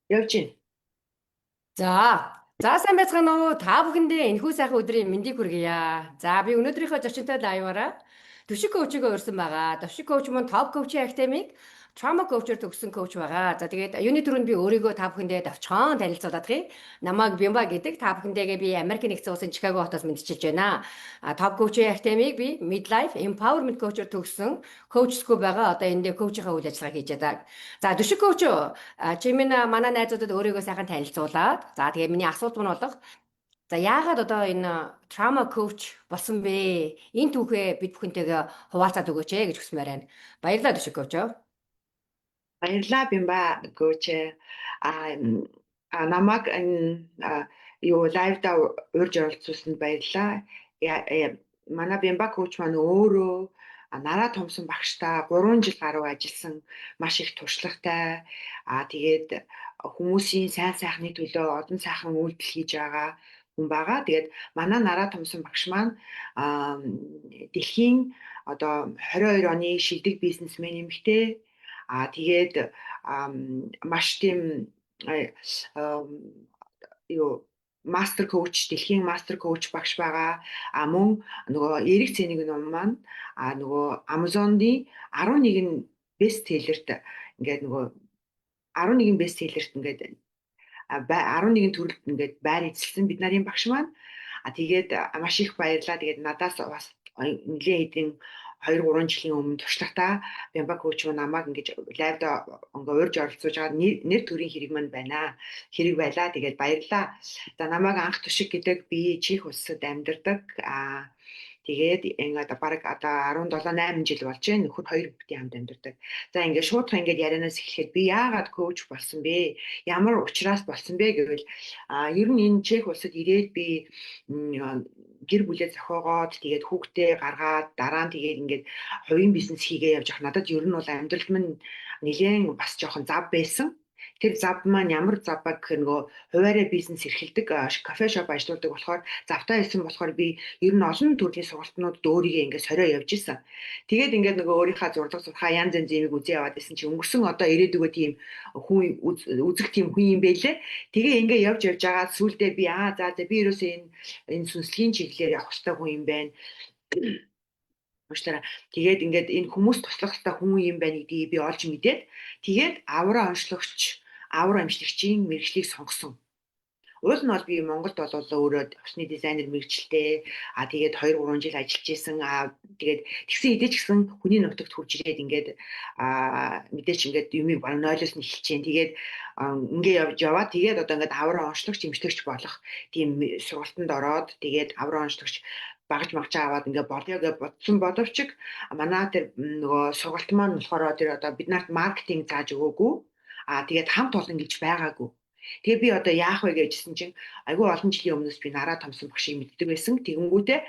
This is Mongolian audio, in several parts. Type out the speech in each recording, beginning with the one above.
Явж байна. За. За, сайн байцгаана уу? Та бүхэндээ энэхүү сайхан өдрийн мэндийг хүргье. За, би өнөөдрийнхөө зочинтой live аараа Түшиг coach ийг урьсан байгаа. Түшиг coach мөн Top Coach-ийн академик, trauma coach-оор төгссөн coach байгаа. За, тэгээд юуны түрүүнд би өөрийгөө та бүхэндээ товчхон танилцуулаад юм. Намайг Бямба гэдэг. Та бүхэндээгээ би Америк Нэгдсэн Улсын Чикаго хотоос мэндчилж байна. Top Coach-ийн академик, би Midlife Empowerment Coach-оор төгссөн coach school байгаа. Одоо энд coach ийнхаа үйл ажиллагаа хийж байдаг. За, Түшиг coach, чи минь манай найзуудад өөрийгөө сайхан танилцуулаад, за, тэгээд миний асуулт маань болох: за, яагаад одоо энэ trauma coach болсон бэ? Энэ түүхээ бид бүхэнтэйгээ хуваалцаад өгөөч ээ гэж хүсмээр байна. Баярлалаа, Түшиг coach. Баярлалаа, Бимба coach. А намайг юу live даа урьж оролцуулсанд баярлалаа. Манай Бимба coach маань өөрөө Нараа Томсон багштай 3 жил гаруй ажилласан, маш их туршлагатай. Тэгээд хүмүүсийн сайн сайхны төлөө олон сайхан үйлдэл хийж байгаа хүн байгаа. Тэгээд манай Нараа Томсон багш маань дэлхийн одоо 22 оны шилдэг бизнесмен эмэгтэй. Тэгээд маш тийм юу master coach, дэлхийн master coach багш байгаа. Мөн нөгөө Эрик Цэник ном маань нөгөө Amazon-ы 11 bestseller т, ингээд нөгөө 11 bestseller т, ингээд 11 төрөлд ингээд байр эзэлсэн бид нарын багш маань. Тэгээд маш их баярлалаа. Тэгээд надаас бас нэлээд хэдэн 2 3 жилийн өмнө туршлагатай Бямба coach намайг ингэж live д ингээ урьж оролцуулж байгаа нэр төрийн хэрэг маань байна. Хэрэг байлаа. Тэгээд баярлалаа. За, намайг Анх Түшиг гэдэг, би Чех улсад амьдардаг. Тэгээд ингээд бараг одоо 17 8 жил болж байна. Нөхөр, хоёр хүүхдийн хамт амьдардаг. За, ингээд шуудхан ингээд ярианаас эхлэхэд би яагаад coach болсон бэ? Ямар учраас болсон бэ гэвэл ер нь энэ Чех улсад ирээд би гэр бүлээ зохиогоод, тэгээд хүүхдээ гаргаад, дараа нь тэгээд ингээд хувийн бизнес хийгээ явж явах надад ер нь бол амьдрал минь нэлээд бас жоохон зав байсан. Тэр зав маань ямар зав ба гэхээр нөгөө хуваараа бизнес эрхэлдэг, coffee shop ажилладаг болохоор завтай байсан болохоор би ер нь олон төрлийн сургалтнуудад өөрийгөө ингээд сорио явж исэн. Тэгээд ингээд нөгөө өөрийнхөө зурлага зурхаа янз янз юмыг үзээ яваад исэн чи өнгөрсөн одоо ирээдүгөө тийм хүн үзэх тийм хүн юм бэлээ. Тэгээ ингээд явж явж байгаа сүулдэ би за за, би ерөөсөө энэ сүнслэгийн чиглэлээр явах хэрэгтэй хүн юм байна. Уучлаарай. Тэгээд ингээд энэ хүмүүс туслах хэрэгтэй хүн юм байна гэдгийг би олж мэдээд, тэгээд аура онцлогч, аура эмчилгчийн мэргэжлийг сонгосон. Уул нь бол би Монголд бол өөрөө усны дизайнер мэргэжилтэй. Тэгээд 2 3 жил ажиллаж исэн. Тэгээд тэгсэн хэдий ч гэсэн хүний нутагт хурж ирээд ингээд мэдээч ингээд юмыг бараг нойлоос нь эхэлж чинь. Тэгээд ингээ явж яваа. Тэгээд одоо ингээд аура онцлогч, эмчлэгч болох тийм сургалтанд ороод, тэгээд аура онцлогч багаж магчаа аваад ингээ болъё гэж бодсон боловч манай тэр нөгөө сургалт маань болохоор тэр одоо бид нарт маркетинг зааж өгөөгүй. Тэгээд хамт олон гэж байгаагүй. Тэгээ би одоо яах вэ гэжсэн чинь айгүй олон жилийн өмнөөс би Нараа Томсон багшийг мэддэг байсан. Тэгэнгүүтээ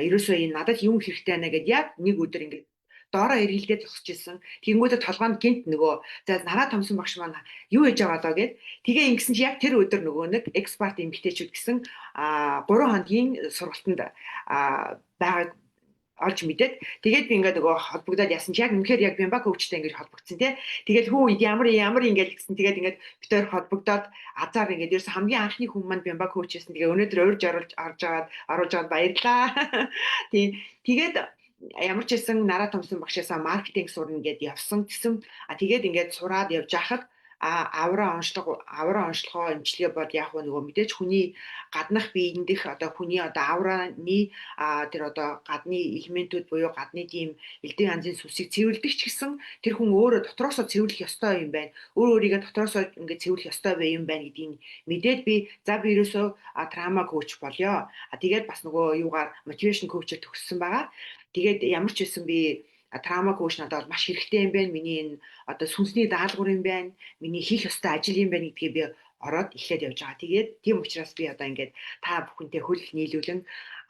ерөөсөө энэ надад юм хэрэгтэй байна гэд яг нэг өдөр ингээд доороо эргэлдээ зогсож исэн. Тэгэнгүүтээ толгойнд гинт нөгөө за Нараа Томсон багш маань юу хийж байгаа лоо гэд. Тэгээ ингэсэн чи яг тэр өдөр нөгөө нэг эксперт эмэгтэйчүүд гэсэн 3 хоногийн сургалтанд байгааг олж мэдээд, тэгээд би ингээд нөгөө холбогдоод яасан чи яг үнэхээр яг Бямба coach тэй ингээд холбогдсон тий. Тэгээд хүү ямар ямар ингээд гэсэн, тэгээд ингээд бид хоёр холбогдоод азар ингээд ерөөс хамгийн анхны хүн маань Бямба coach байсан. Тэгээ өнөөдөр урьж оруулж орж аваад оруулж аваад баярлаа. Тий. Тэгээд ямар ч байсан Нараа Томсон багшаасаа маркетинг сурна гэд явсан гэсэн. Тэгээд ингээд сураад явж байхад аура онцлог, аура онцлогоо эмчилгээ бол яг нөгөө мэдээж хүний гаднах биеиндэх одоо хүний одоо аураны тэр одоо гадны элементүүд буюу гадны тийм элдэн янзын сүнсийг цэвэрлдэг ч гэсэн тэр хүн өөрөө дотроосоо цэвэрлэх ёстой юм байна. Өөр өөрийгөө дотроосоо ингээд цэвэрлэх ёстой бай юм байна гэдгийг мэдээд би за, би ерөөсөө trauma coach болёо. Тэгээд бас нөгөө юугаар motivation coach-ээр төгссөн байгаа. Тэгээд ямар ч байсан би trauma coach надад бол маш хэрэгтэй юм байна. Миний энэ одоо сүнсний даалгавар юм байна. Миний хийх ёстой ажил юм байна гэдгийг би ороод эхлээд явж байгаа. Тэгээд тийм учраас би одоо ингээд та бүхэнтэй хөл нийлүүлэн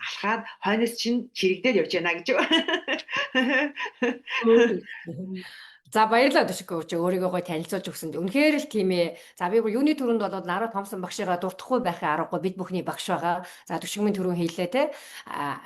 алхаад хойноос чинь чирэгдээд явж байна гэж. За, баярлалаа, Төшиг coach, өөрийгөө гоё танилцуулж өгсөнд. Үнэхээр л тийм ээ. За, би бүр юуны түрүүнд болоод Наро Томсон багшигаа дуртахгүй байхын аргагүй, бид бүхний багш байгаа. За, Төшиг минь түрүүн хэллээ те.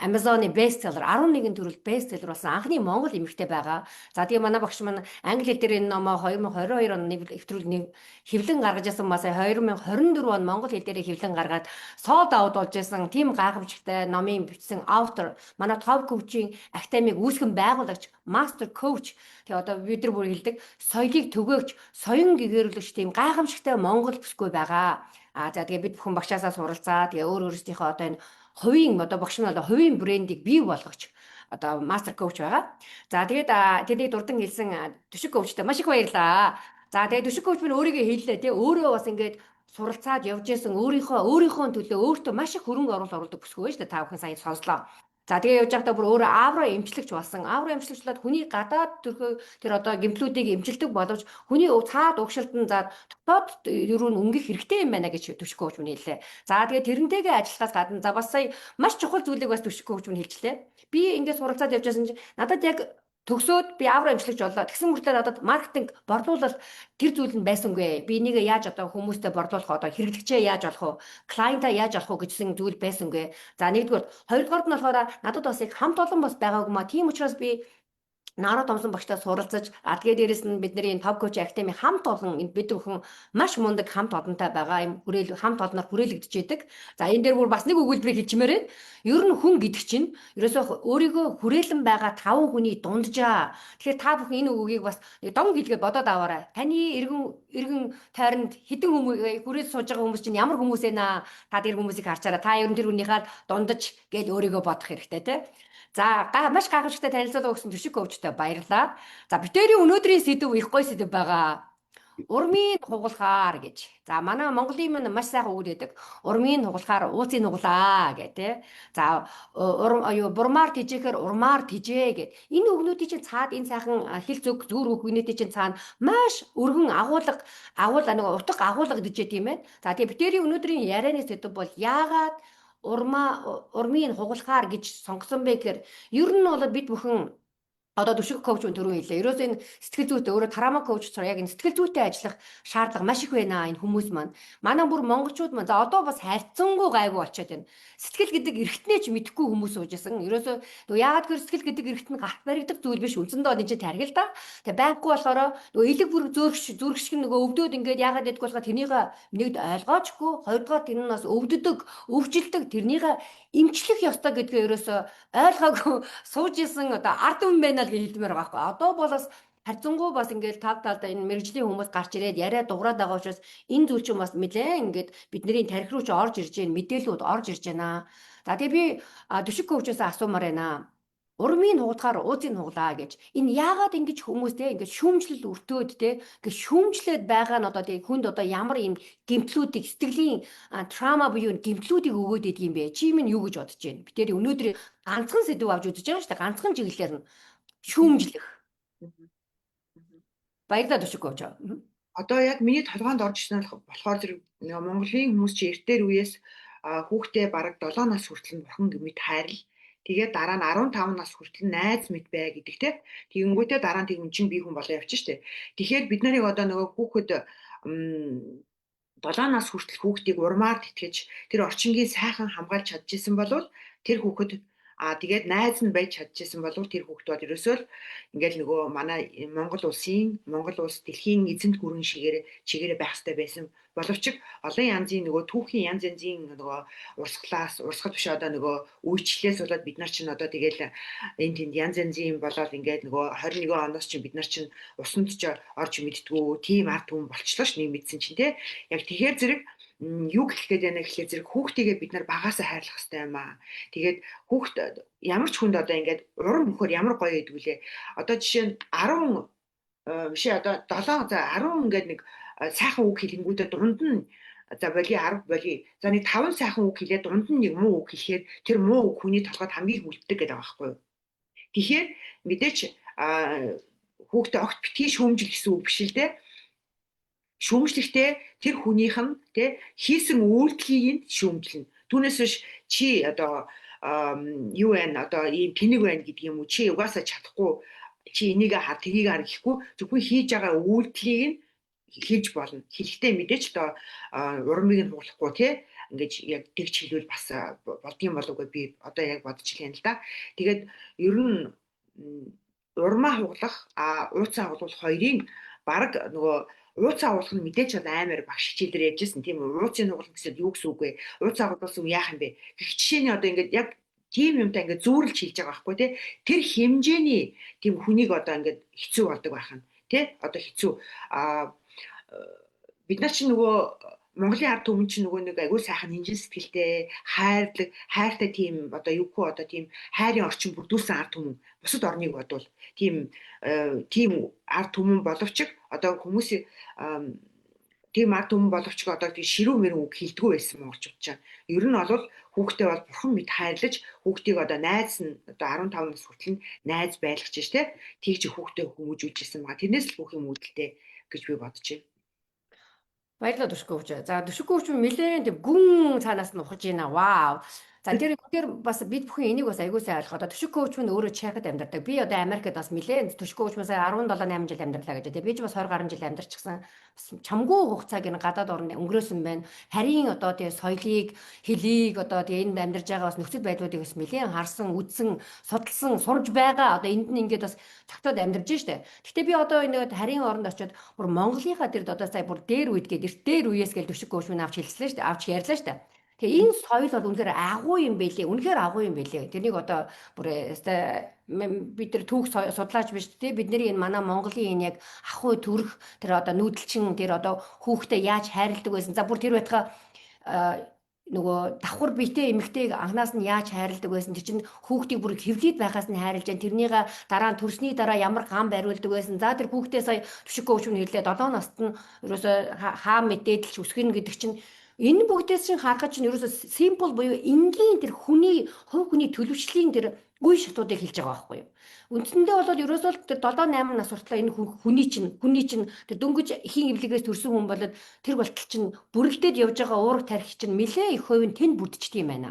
Amazon-ы bestseller, 11 төрөлд bestseller болсон анхны монгол эмэгтэй байгаа. За, тэгээ манай багш маань англи хэл дээр энэ номоо 2022 оны нэвтрүүл нэг хэвлэн гаргаж ирсэн ба сая 2024 он монгол хэл дээр хэвлэн гаргаад sold out болж исэн тийм гайхамшигтай номын бичсэн автор, манай Top Coach-ийн академиг үүсгэн байгуулагч, master coach, тэгээ одоо бид нар бүр хэлдэг соёлыг төгөөгч, соён гэгээрүүлэгч, тийм гайхамшигтай монгол бүсгүй байгаа. А за, тэгээ бид бүхэн багшаасаа суралцаа, тэгээ өөр өөрсдийнхөө одоо энэ хувийн, одоо багш нь одоо хувийн брендийг бий болгогч одоо master coach байгаа. За, тэгээд тэдний дурдан хэлсэн Төшиг coach тай маш их баярлалаа. За, тэгээд Төшиг coach минь өөрийгөө хэллээ тий, өөрөө бас ингээд суралцаад явж исэн, өөрийнхөө төлөө өөртөө маш их хөрөнгө оруулалт оруулдаг бүсгүй шүү дээ. Та бүхэн сая сонслоо. За, тэгээ явж байхдаа бүр өөрөө аура эмчлэгч болсон. Аура эмчлэгч болоод хүний гадаад төрхөө тэр одоо гэмтлүүдийг эмчилдэг боловч хүний цаад угшилт нь, за, дотоод ерөө нь өнгөх хэрэгтэй юм байна гэж Төшиг coach минь хэллээ. За, тэгээ тэрнтэйгээ ажиллахаас гадна, за, бас сая маш чухал зүйлийг бас Төшиг coach минь хэлжлээ. Би ингээд суралцаад явж байсан чинь надад яг төгсөөд би аура эмчлэгч боллоо. Тэгсэн мөртлөө надад маркетинг, борлуулалт тэр зүйл нь байсангүй. Би энийг яаж одоо хүмүүстэй борлуулах, одоо хэрэглэгчээ яаж олох вэ? Client аа яаж олох вэ гэсэн зүйл байсангүй. За, нэгдүгээр, хоёрдугаарт нь болохоор надад бас яг хамт олон бас байгаагүй маа. Тийм учраас би Наро Томсон багштай суралцаж, а тэгээ дээрэс нь бидний энэ Top Coach Academy хамт олон, энэ бид бүхэн маш мундаг хамт олонтой байгаа, юм хүрээл хамт олноор хүрээлэгдэж идэг. За, энэ дээр бүр бас нэг өгүүлбэрийг хэлчмээр байна. Ер нь хүн гэдэг чинь ерөөсөө өөрийгөө хүрээлэн байгаа таван хүний дунджаа. Тэгэхээр та бүхэн энэ үгийг бас нэг дон хэлгээд бодоод аваарай. Таны эргэн тойронд хэдэн хүмүүс хүрээд сууж байгаа хүмүүс чинь ямар хүмүүс вэ наа? Та тэр хүмүүсийг харчаарай. Та ер нь тэр хүнийхээ дундаж гэж өөрийгөө бодох хэрэгтэй тий. За, маш гайхамшигтай танилцуулга өгсөн Төшиг coach тай баярлалаа. За, бид хоёрын өнөөдрийн сэдэв их гоё сэдэв байгаа. Урмын хугалахаар гэж. За, манай Монголын минь маш сайхан үг гэдэг. Урмын хугалахаар ууцын нуглаа гэх тээ. За, урм аюу бурмаар тэжээхээр урмаар тэжээ гэд. Энэ үгнүүдийн чинь цаад, энэ сайхан хэл зүг зүүр үгнүүдийн чинь цаана маш өргөн агуулга агуул нэг утга агуулгадж тийм ээ. За, тэгээ бид хоёрын өнөөдрийн ярианы сэдэв бол яагаад урмын хугалахаар гэж сонгосон бэ гэхээр ер нь бол бид бүхэн одоо Төшиг coach түрүү хэллээ. Ерөөсөө энэ сэтгэл зүйтэй, өөрөө trauma coach болохоор яг энэ сэтгэл зүйтэй ажиллах шаардлага маш их байна энэ хүмүүс маань. Манай бүр монголчууд маань, за, одоо бас харьцангуй гайгүй болчиход байна. Сэтгэл гэдэг эрхтнээ ч мэдэхгүй хүмүүс сууж исэн. Ерөөсөө нөгөө яагаад гэхээр сэтгэл гэдэг эрхт нь гарт баригдах зүйл биш. Үндсэндээ бол энэ чинь тархи л да. Тэгээ байхгүй болохоор нөгөө элэг бүр зөөрч зүрх шиг нөгөө өвдөөд ингээд яагаад гэдг болохоор тэрнийг нэгд ойлгоочгүй, хоёрдугаар тэр нь бас өвддөг, өвчлөдөг, тэрнийг эмчлэх ёстой гэдгээ ерөөсөө ойлгоогүй сууж исэн одоо ард түмэн байна л гэж хэлмээр байгаа байхгүй. Одоо бол бас харьцангуй бас ингээд тав талдаа энэ мэргэжлийн хүмүүс гарч ирээд яриа дуграад байгаа учраас энэ зүйл чинь бас нэлээд ингээд бидний тархи руу ч орж ирж байна, мэдээлүүд орж ирж байна. За, тэгээ би Төшиг coach оос асуумаар байна. Урмын хугалахаар ууцыг нуглаа гэж. Энэ яагаад ингэж хүмүүстэй ингэж шүүмжлэл өртөөд те ингэж шүүмжлээд байгаа нь одоо тэг хүнд одоо ямар юм гэмтлүүдийг, сэтгэлийн trauma буюу гэмтлүүдийг өгөөд идэг юм бэ? Чи минь юу гэж бодож байна? Бид тэр өнөөдөр ганцхан сэдэв авч үзэж байгаа шүү дээ. Ганцхан чиглэлээр нь шүүмжлэх. Баярлалаа, Төшиг coach. Одоо яг миний толгойнд орж ирсэн болохоор зэрэг Монголын хүмүүс чи эртээр үеэс хүүхдээ бараг 7 нас хүртэл нь бурхан гэмэт хайрл. Тэгээд дараа нь 15 нас хүртэл найз мэт бай гэдэг те. Тэгэнгүүтээ дараа нь тэг хүн чинь бие хүн болоо явчих штэ. Тэгэхээр бид нарыг одоо нөгөө хүүхэд 7 нас хүртэл хүүхдийг урмаар тэтгэж, тэр орчингийн сайхан хамгаалж чадчихсан бол тэр хүүхэд, тэгээд найз нь байж чадчихсан бол тэр хүүхэд бол ерөөсөө л ингээл нөгөө манай Монгол улсын, Монгол улс дэлхийн эзэнт гүрэн шигээр чигээрээ байх хэрэгтэй байсан боловч олон янзын нөгөө түүхийн янз янзын нөгөө урсгалаас, урсгал биш, одоо нөгөө үйлчлэлээс болоод бид нар чинь одоо тэгэл энэ тэнд янз янзын болоод ингээд нөгөө 21 оноос чинь бид нар чинь усанд ч орж мэддгүү тийм ард түмэн болчлоо ш, нэг мэдсэн чинь те. Яг тэгэхээр зэрэг юу гэх гээд байна гэхлээр зэрэг хүүхдийгээ бид нар багасаа хайрлах хэрэгтэй юм аа. Тэгээд хүүхд ямар ч хүнд одоо ингээд урам бөхөр ямар гоё байдаг вүлээ. Одоо жишээ нь 10 биш ээ, одоо 7, за, 10 ингээд нэг сайхан үг хэлэнгүүтээ дунд нь, за, боли, 10 боли. За, нэг 5 сайхан үг хэлээд дунд нь нэг муу үг хэлэхээр тэр муу үг хүний толгойд хамгийн их үлддэг гэдэг байгаа байхгүй юу. Тэгэхээр мэдээч хүүхдээ огт битгий шүүмжил гэсэн үг биш л дээ. Шүүмжлэхдээ тэр хүнийх нь тэ хийсэн үйлдэлийг нь шүүмжлэнэ. Түүнээс биш чи одоо юу байна, одоо ийм тэнэг байна гэдэг юм уу, чи угаасаа чадахгүй. Чи энийг хар, тгийг хар гэхгүй, зөвхөн хийж байгаа үйлдэлийг нь хэлж болно. Хэлэхдээ мэдээж одоо урмыг нь хуглахгүй, тий, ингэж яг тэгж хэлвэл бас болдгийм болов уу, би одоо яг бодож илэн л да. Тэгээд ер нь урмаа хуглах, ууцаа хуглах хоёрын баг нөгөө ууцаа хуглах нь мэдээж бол амар багш хичээлээр ярьжсэн, тийм үү? Ууцын хуглах гэсэн юу гэсэн үг вэ? Ууцаа хугласан яах юм бэ? Гэх жишээний одоо ингээд яг тийм юмтай ингээд зүүрлж хэлж байгаа байхгүй, тий. Тэр хэмжээний тийм хүнийг одоо ингээд хэцүү болдог байх нь, тий. Одоо хэцүү, бид нар чинь нөгөө Монголын ард түмэн чинь нөгөө нэг айгүй сайхан нинжин сэтгэлтэй, хайрлаг, хайртай тийм одоо юу гэх одоо тийм хайрын орчин бүрдүүлсэн ард түмэн. Бусад орныг бодвол тийм тийм ард түмэн боловч одоо хүмүүсийн тийм ард түмэн боловч одоо тийм ширүү мэрэн үг хэлдэггүй байсан монголчууд чинь. Ер нь бол хүүхдээ бол бурхан мэд хайрлаж, хүүхдийг одоо найз нь одоо 15 нас хүртэл найз байлгаж ш, тэ, тэгж хүүхдээ хүмүүжүүлж ирсэн байгаа. Тэрнээс л бүх юм үүдэлтэй гэж би бодож байна. Баярлалаа, Дүшгүй хөвч. За, Дүшгүй хөвч нэлээд тийм гүн цаанаас нь ухаж байна. Вау. За, тэр тэр бас бид бүхэн энийг бас аягүй сайн ойлгох. Одоо Төшөг коуч минь өөрөө Чехад амьдардаг. Би одоо Америкт бас нэлээд, Төшөг коуч минь сая 17 8 жил амьдарлаа гэж. Тэгээ би ч бас 20 гаруй жил амьдарчихсан. Бас чамгүй хугацааг энэ гадаад орнд өнгөрөөсөн байна. Харин одоо тэгээ соёлыг, хэлийг, одоо тэгээ энд амьдарч байгаа бас нөхцөл байдлуудыг бас нэлээд харсан, үзсэн, судалсан, сурж байгаа. Одоо энд нь ингээд бас тогтоод амьдарч штэ. Гэхдээ би одоо энэ харийн оронд очиод бүр Монголынхаа тэр одоо сая бүр дээр үед гээд эрт дээр үеэс гээл Төшөг коуч минь авч хэлслээ штэ. Авч ярьлаа штэ. Тэгээ энэ соёл бол үнэхээр агуу юм бэлээ. Үнэхээр агуу юм бэлээ. Тэрнийг одоо бүр бид нар түүх судлаач биш, тий, бидний энэ манай Монголын энэ яг ахуй төрөх тэр одоо нүүдэлчин тэр одоо хүүхдээ яаж хайрладаг байсан. За, бүр тэр байтугай нөгөө давхар биетэй эмэгтэйг анханаас нь яаж хайрладаг байсан, тэр чинь хүүхдийг бүр хэвлийд байхаас нь хайрлаж जैन, тэрнийга дараа нь төрсний дараа ямар гам бариулдаг байсан. За, тэр хүүхдээ сая Түшиггүй хөвчмөн хэллээ, 7 наст нь ерөөсөө хаа мэдээд л өсгөнө гэдэг чинь энэ бүгдээс чинь харахад чинь ерөөсөө simple буюу энгийн тэр хүний хувь хүний төлөвшлийн тэр үе шатуудыг хэлж байгаа байхгүй юу. Үндсэндээ бол ерөөсөө тэр 7 8 нас хүртэл энэ хүний чинь тэр дөнгөж эхийн эвлэгээс төрсэн хүн болоод тэр болтол чинь бүрэлдээд явж байгаа уураг тархи чинь нэлээ их хувь нь тэнд бүрдчихдэг юм байна.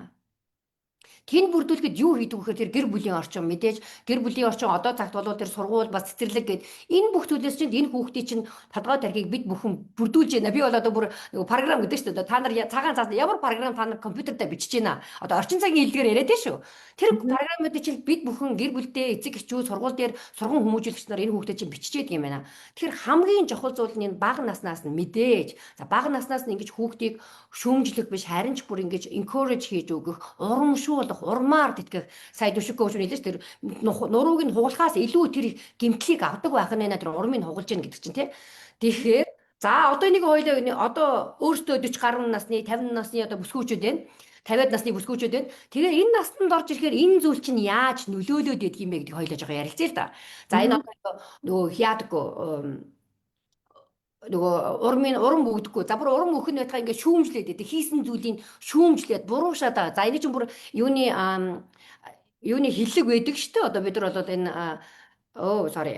Тэнд бүрдүүлэхэд юу хийдэг вэ гэхээр тэр гэр бүлийн орчин, мэдээж гэр бүлийн орчин, одоо цагт бол тэр сургууль, бас цэцэрлэг гээд энэ бүх зүйлээс чинь энэ хүүхдийн чинь толгой тархийг бид бүхэн бүрдүүлж байна. Би бол одоо бүр нөгөө програм гэдэг шүү дээ. Та нар цагаан цаас ямар програм та нар компьютердээ бичиж байна. Одоо орчин цагийн хэллэгээр яриад тийм шүү. Тэр програмуудыг чинь бид бүхэн гэр бүлдээ, эцэг эхчүүд, сургууль дээр сурган хүмүүжүүлэгч нар энэ хүүхдэд чинь биччихээд юм байна. Тэгэхээр хамгийн чухал зүйл нь энэ бага наснаас нь мэдээж, за, бага наснаас нь ингэж хүүхдийг шүүмжлэх биш, харин ч бүр ингэж encourage хийж өгөх, урамшуулах, урмаар тэтгэх. Сая Дүшиг коуч хэлээ ш, тэр нурууг нь хугалахаас илүү тэр гэмтлийг авдаг байх нь тэр урмыг хугалж гин гэдэг чинь, тий. Тэгэхээр за, одоо нэг хоёлоо одоо өөртөө 40 гаруй насны, 50 насны одоо бүсгүүчүүд байна. 50-аад насны бүсгүүчүүд байна. Тэгээ энэ настанд орж ирэхээр энэ зүйл чинь яаж нөлөөлөөд идэх юм бэ гэдгийг хоёлоо жоохон ярилцъя л да. За, энэ одоо нөгөө яадаггүй, нөгөө урмын урам өгдөггүй. За, бүр урам өгөх нь байтугай ингээд шүүмжлээд байдаг. Хийсэн зүйлийг шүүмжлээд буруушаад байгаа. За, энэ чинь бүр юуны хэллэг байдаг шүү дээ. Одоо бид нар бол энэ, oh, sorry.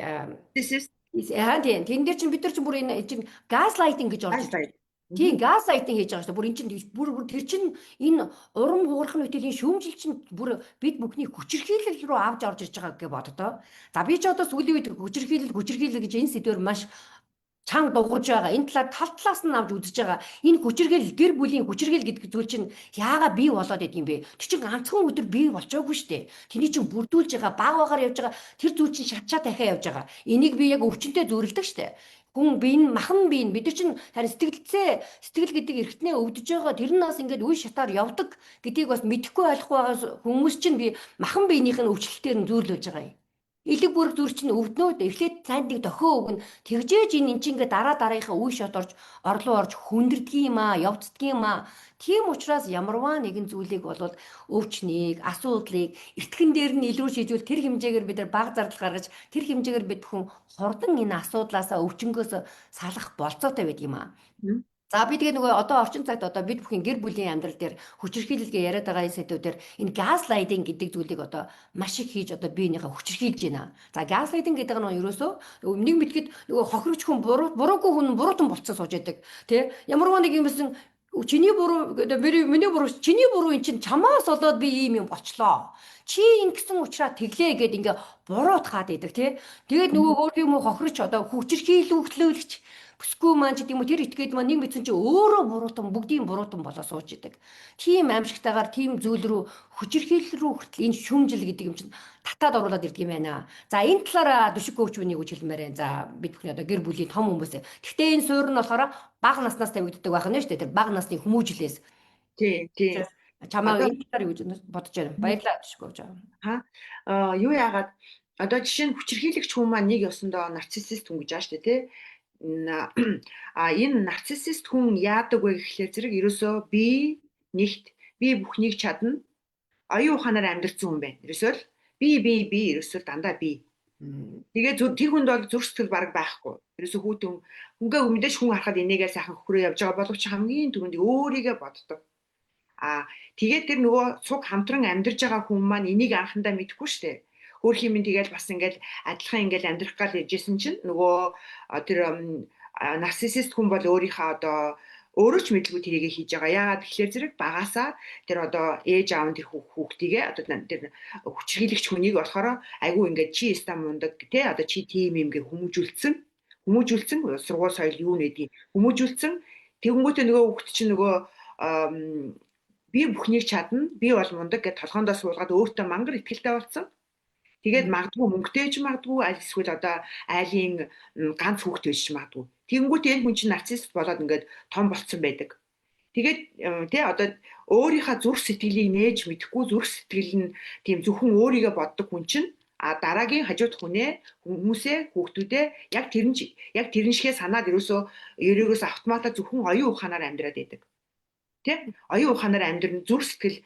This is Яа, тийм. Тэн дээр чинь бид нар чинь бүр энэ чинь gaslighting гэж орж ирж. Тийм, gaslighting хийж байгаа шүү дээ. Бүр эн чинь бүр тэр чинь энэ урам хугарах нь үтэл энэ шүүмжил чинь бүр бид бүхний хүчирхийлэл рүү авч орж ирж байгаа гэж боддоо. За, би ч одоо сүүлийн үед хүчирхийлэл, хүчирхийлэл гэж энэ сэдвээр маш чанга дугуйж байгаа. Энэ талаар тал талаас нь авч үзэж байгаа. Энэ хүчирхийлэл, гэр бүлийн хүчирхийлэл гэдэг зүйл чинь яагаад бий болоод идэв юм бэ? Тэр чинь ганцхан өдөр бий болчоогүй шүү дээ. Тэний чинь бүрдүүлж байгаа, баг багаар явж байгаа тэр зүйл чинь шатчаа дахиад явж байгаа. Энийг би яг өвчнөд зүйрлэдэг шүү дээ. Хүн бие нь махан бие нь бид нар чинь харин сэтгэлцээ, сэтгэл гэдэг эргэтнээ өвдөж байгаа, тэр нь бас ингээд үе шатаар явдаг гэдгийг бас мэдэхгүй, ойлгохгүй байгаа хүмүүс чинь би махан биенийх нь өвчлөлтөөр нь зүйрлүүлж байгаа юм. Элэг бүрэг зүр чинь өвднөө, эхлээд цайнд нэг дохио өгнө. Тэгжээж энэ эн чинь ингээ дараа дараагийнхаа үе шат орж орлоо орж хүндэрдэг юм аа, явцдаг юм аа. Тийм учраас ямарваа нэгэн зүйлийг бол өвчнийг, асуудлыг эртхэн дээр нь илүү шийдвэл тэр хэмжээгээр бид нар бага зардал гаргаж, тэр хэмжээгээр бид бүхэн хурдан энэ асуудлаасаа, өвчнгөөс салах болцоотой байдаг юм аа. За, би тэгээ нөгөө одоо орчин цагт одоо бид бүхэн гэр бүлийн амьдрал дээр хүчирхийлэлгээ яриад байгаа энэ сэдвүүдээр энэ gaslighting гэдэг зүйлийг одоо маш их хийж одоо биенийхээ хүчирхийлж байна. За, gaslighting гэдэг нь ерөөсөө нэг мэтгэд нөгөө хохирогч хүн буруугүй хүн буруутан болцсон сууж яадаг. Тэ? Ямарваа нэг юмсэн Чиний буруу, миний буруу, чиний буруу, эн чинь чамаас болоод би ийм юм болчлоо. Чи ингэсэн учраас тэглээ гэд ингээ буруутгаад идэг, тий. Тэгээд нөгөө өөр юм уу хохирч, одоо хүчирхийлүүлэлч бүсгүй маань ч гэдэг юм уу, тэр этгээд маань нэг мэдсэн чи өөрөө буруутан, бүгдийн буруутан болоо сууж идэг. Тийм аимшигтайгаар тийм зүйл рүү, хүчирхийлэл рүү хүртэл энэ шүүмжил гэдэг юм чинь татаад оруулаад ирдэг юм байна. За, энэ талаараа Дүшиг коуч үнийг үгж хэлмээр байна. За, бид бүхний одоо гэр бүлийн том хүмүүс. Гэхдээ энэ суурь нь болохоор бага наснаас тавигддаг байх нь шүү дээ. Тэр бага насны хүмүүжлээс. Тий. Чамаа энэ талаар юу гэж бодож байна? Баярлалаа, Дүшиг коуч. Аа, юу яагаад одоо жишээ нь хүчирхийлэгч хүн маань нэг ёсондоо нарциссист хүн гэж байгаа шүү дээ, тий. А энэ нарциссист хүн яадаг вэ гэхлээр зэрэг ерөөсөө би нэгт, би бүхнийг чадна. Оюун ухаанаар амьдрсан хүн байна. Ерөөсөө л би, би, би, ерөөсөө дандаа би. Тэгээ тэр хүнд бол зүрх сэтгэл бараг байхгүй. Ерөөсөө хүүтэн хүнгээ мэдээж хүн харахад энийгээ сайхан хөхрөө явж байгаа боловч хамгийн түрүүнд өөрийгөө боддог. А тэгээд тэр нөгөө цуг хамтран амьдарч байгаа хүн маань энийг анхандаа мэдэхгүй шүү дээ. Хөөх юм, тэгэл бас ингээл адилхан ингээл амьдрах гал яжсэн чинь нөгөө тэр нарциссист хүн бол өөрийнхөө одоо өөрөө ч мэдлгүй тэрийгэ хийж байгаа. Яагаад тэгэхээр зэрэг багасаа тэр одоо ээж аав нь тэр хүүхдийгээ, одоо тэр хүчирхийлэгч хүнийг болохоор айгүй ингээд чи ста мундаг те, одоо чи тийм юм гэ хүмүүжүүлсэн. Хүмүүжүүлсэн, сургууль соёл юу нэдгийг хүмүүжүүлсэн. Тэгэнгүүтээ нөгөө хүүхд чинь нөгөө би бүхнийг чадна, би бол мундаг гэж толгоондоо суулгаад өөртөө мангар итгэлтэй болсон. Тэгээд магадгүй мөнгөтэй ч магадгүй, аль эсвэл одоо айлын ганц хүүхэд байж ч магадгүй. Тэгэнгүүт энэ хүн чинь нарцисс болоод ингээд том болцсон байдаг. Тэгээд тий, одоо өөрийнхөө зүрх сэтгэлийг нээж мэдэхгүй, зүрх сэтгэл нь тийм зөвхөн өөрийгөө боддог хүн чинь а дараагийн хажууд хүнээ, хүмүүсээ, хүүхдүүдээ яг тэрэн шигээ санаад ерөөсөө ерөөгөөс автоматар зөвхөн оюун ухаанаар амьдраад байдаг. Тэ? Оюун ухаанаар амьдран, зүрх сэтгэл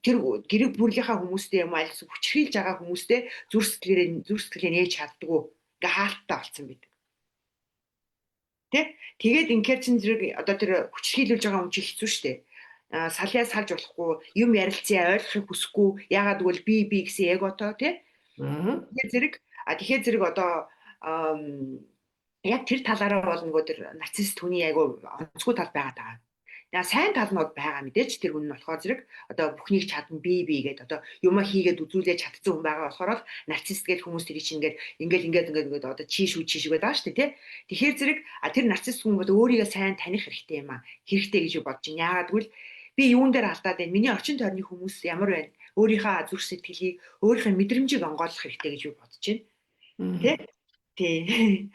тэр гэр бүлийнхаа хүмүүстэй юм аль хүчрхийлж байгаа хүмүүстэй зүрх сэтгэлээрээ, зүрх сэтгэлээ нээж чаддгүй, ингээ хаалттай болсон байдаг. Тэ? Тэгээд инхээр чин зэрэг одоо тэр хүчрхийлүүлж байгаа хүн чинь хэцүү шттэ. Сальяа салж болохгүй, юм ярилцъя, ойлгохыг хүсэхгүй. Яагаад гэвэл би, би гэсэн эготой, тий? Тэгэхээр зэрэг одоо яг тэр талаараа бол нөгөө тэр нарцисст хүний айгу онцгой тал байгаа даа. Яа, сайн тал нь байгаа мэдээч, тэр хүн нь болохоор зэрэг одоо бүхнийг чадна, би, би гээд одоо юмаа хийгээд үзүүлээ чадсан хүн байгаа болохоор л нарцисст гэж хүмүүс тэрийг чинь ингээд ингээд ингээд ингээд ингээд одоо чи шүү, чи шүү гэдэг байгаа шүү дээ, тий. Тэгэхээр зэрэг тэр нарцисст хүн бол өөрийгөө сайн таних хэрэгтэй юм а. Хэрэгтэй гэж бодож байна. Яагаад гэвэл би юун дээр алдаад байна? Миний орчин тойрны хүмүүс ямар байна? Өөрийнхөө зүрх сэтгэлийг, өөрийнхөө мэдрэмжийг онгойлгох хэрэгтэй гэж би бодож байна. Тэ? Тий.